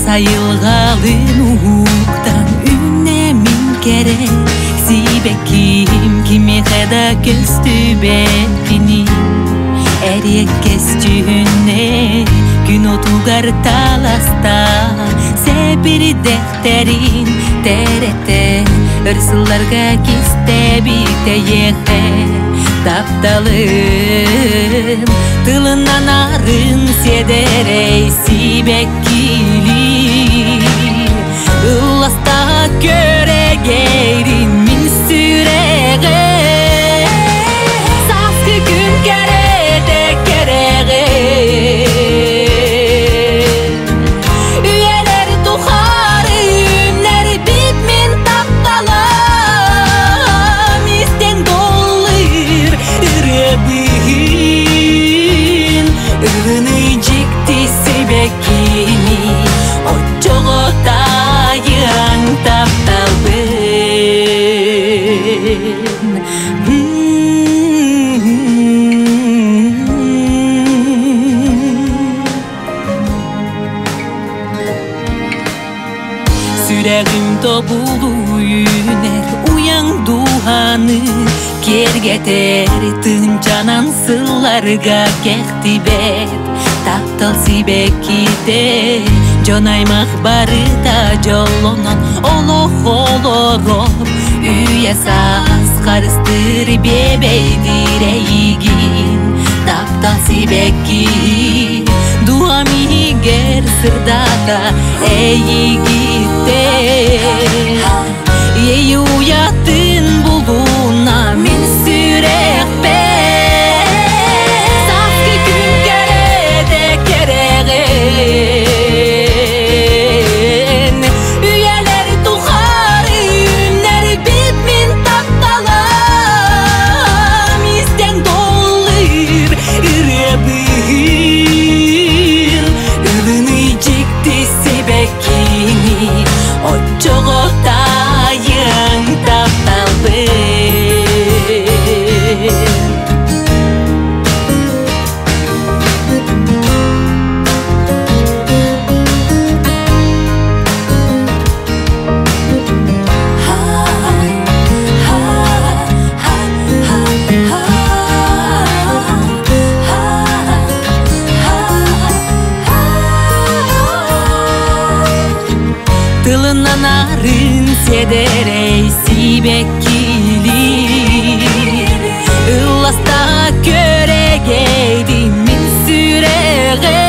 Сайылгалын уһуктан үннэмин кэрэ Сибэкким кимиэхэ да көстүбэппини Эриэккэс дьүһүннэ күн отугар таласта Сэбирдэхтэрин тэрэтэ өр сылларга кистэбитэйиэхэ Тапталым тылынан арын сиэдэрэй сибэккилии Ылласта көрөгейрин мин сүрэҕэ Сааскы күн кэрэтэ кэрэҕэ Үйэлэр тухары үүннэрбит мин тапталым Истэн доллыр ырыабыһын Ылыный дьикти сибэккини Оччоҕо таайыаҥ тапталбын Сүрэҕим тобулуу үүнэр уйаҥ дууһаны киэргэтэр тыынчанан сылларга кэхтибэт таптал сибэккитэ дьон аймах барыта дьоллонон олох олорор үйэ саас харыстыыр биэбэйдиир эйигин таптал сибэкки дууһам иһигэр сырдата эйигиттэн Ей уятын булуна мин сүрэхпэр Сааскы күн кэрэтэ кэрэҕин Үйэлэр тухары үүннэрбит мин тапталым Истэн доллыр ырыабыһын Ылыный дьикти сибэккини Оччоҕо таайыаҥ тапталбын Тылынан арын сиэдэрэй сибэккилии Ылласта көрөгейдин мин сүрэҕим.